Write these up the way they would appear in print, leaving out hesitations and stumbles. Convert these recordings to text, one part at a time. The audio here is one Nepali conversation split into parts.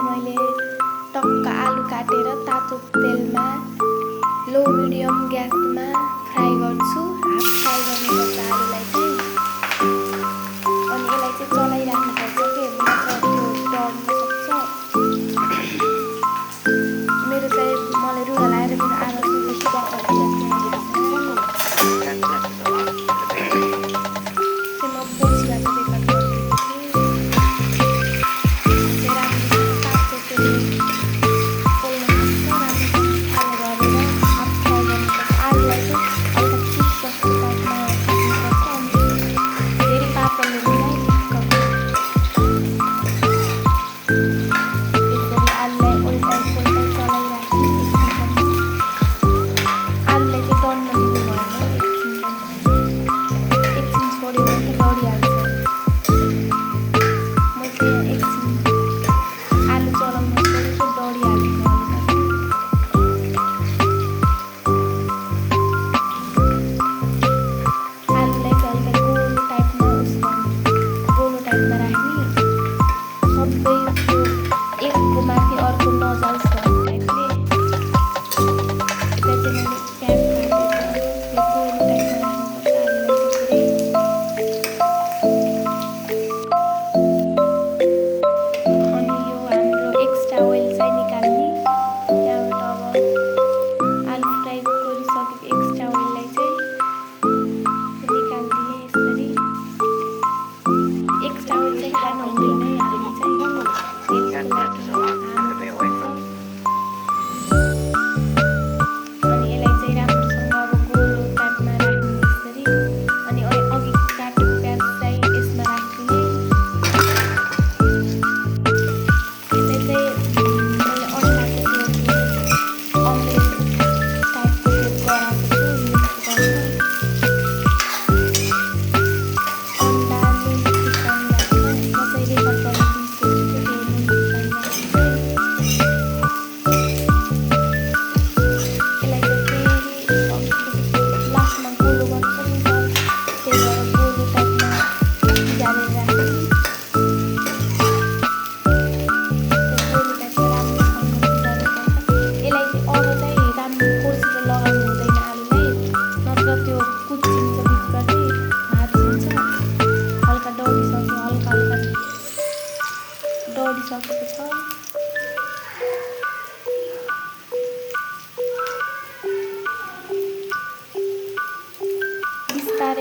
चाहिँ मैले टक्क आलु काटेर तातो तेलमा लो मिडियम ग्यासमा फ्राई गर्छु। हाफ फ्राई गर्नुपर्छ आलुलाई चाहिँ। अनि यसलाई चाहिँ चलाइराख्नुपर्छ कि नत्र त्यो डढ्न सक्छ। मेरो चाहिँ मलाई रुगा लागेर मेरो आवाज बेसी बक्खर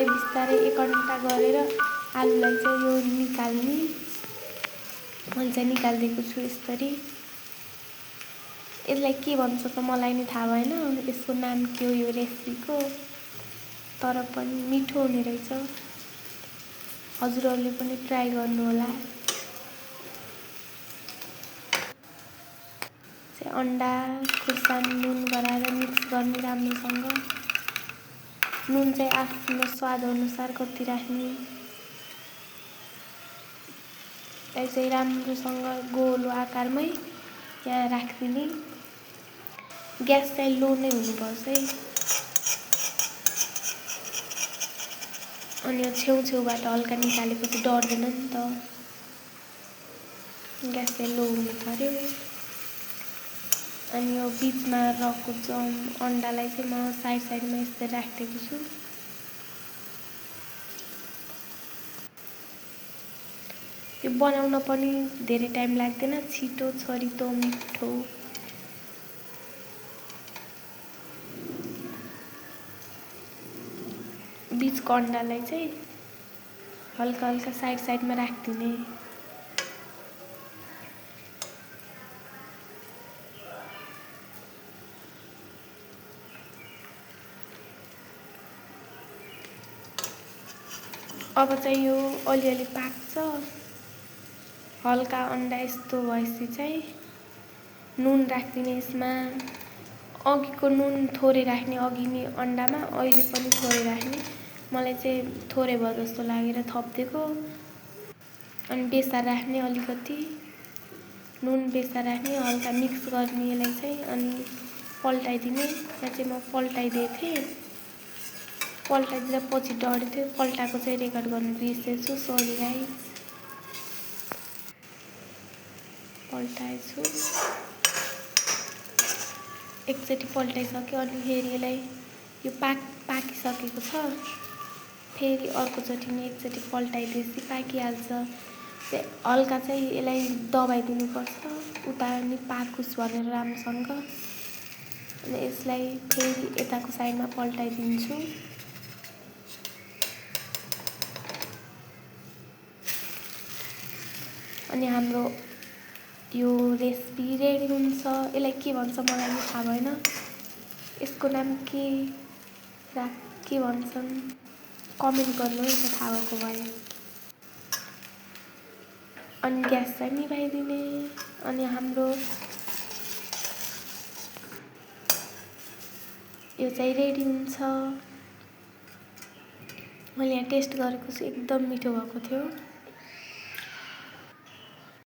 बिस्तारै 1 घण्टा गरेर आलुलाई चाहिँ यो निकाल्ने। मैले चाहिँ निकालिदिएको छु यसरी। यसलाई के भन्छ त मलाई नि थाहा भएन, यसको नाम के हो यो रेसिपीको, तर पनि मिठो हुने रहेछ। हजुरहरूले पनि ट्राई गर्नु होला। अन्डा खुर्सानी नुन गराएर मिक्स गर्ने राम्रोसँग। नुन चाहिँ आफ्नो स्वाद अनुसार कति राख्ने। यसलाई चाहिँ राम्रोसँग गोलो आकारमै यहाँ राखिदिने। ग्यास चाहिँ लो नै हुनुपर्छ है। अनि यो छेउछेउबाट हल्का निकालेपछि डढ्दैन नि त। ग्यास चाहिँ लो हुनु पर्यो। अनि यो बिचमा रहेको अन्डालाई चाहिँ म साइडमा यसरी राखिदिएको छु। यो बनाउन पनि धेरै टाइम लाग्दैन, छिटो छरितो मिठो। बिचको अन्डालाई चाहिँ हल्का हल्का साइडमा राखिदिने। अब चाहिँ यो अलिअलि पाक्छ। हल्का अन्डा यस्तो भएपछि चाहिँ नुन राखिदिने यसमा। अघिको नुन थोरै राख्ने, अघि नि अन्डामा, अहिले पनि थोरै राख्ने। मलाई चाहिँ थोरै भयो जस्तो लागेर थपिदिएको। अनि बेसार राख्ने अलिकति, नुन बेसार राख्ने, हल्का मिक्स गर्ने यसलाई चाहिँ। अनि पल्टाइदिने। यहाँ चाहिँ म पल्टाइदिएको थिएँ। पल्टाइदिँदा पछि डढेको थियो, पल्टाएको चाहिँ रेकर्ड गर्नु बिर्सेछु, सरी गाइस। पल्टाएछु। एकचोटि पल्टाइसक्यो अनि फेरि यसलाई यो पाकिसकेको छ, फेरि अर्कोचोटि नि एकचोटि पल्टाइदिएपछि पाकिहाल्छ। हल्का चाहिँ यसलाई दबाइदिनुपर्छ उता नि पाकोस् भनेर राम्रोसँग। अनि यसलाई फेरि यताको साइडमा पल्टाइदिन्छु। अनि हाम्रो यो रेसिपी रेडी हुन्छ। यसलाई के भन्छ मलाई पनि थाहा भएन, यसको नाम के भन्छन् कमेन्ट गर्नु है त थाहा भएको भए। अनि ग्यास चाहिँ निभाइदिने। अनि हाम्रो यो चाहिँ रेडी हुन्छ। मैले यहाँ टेस्ट गरेको छु, एकदम मिठो भएको थियो।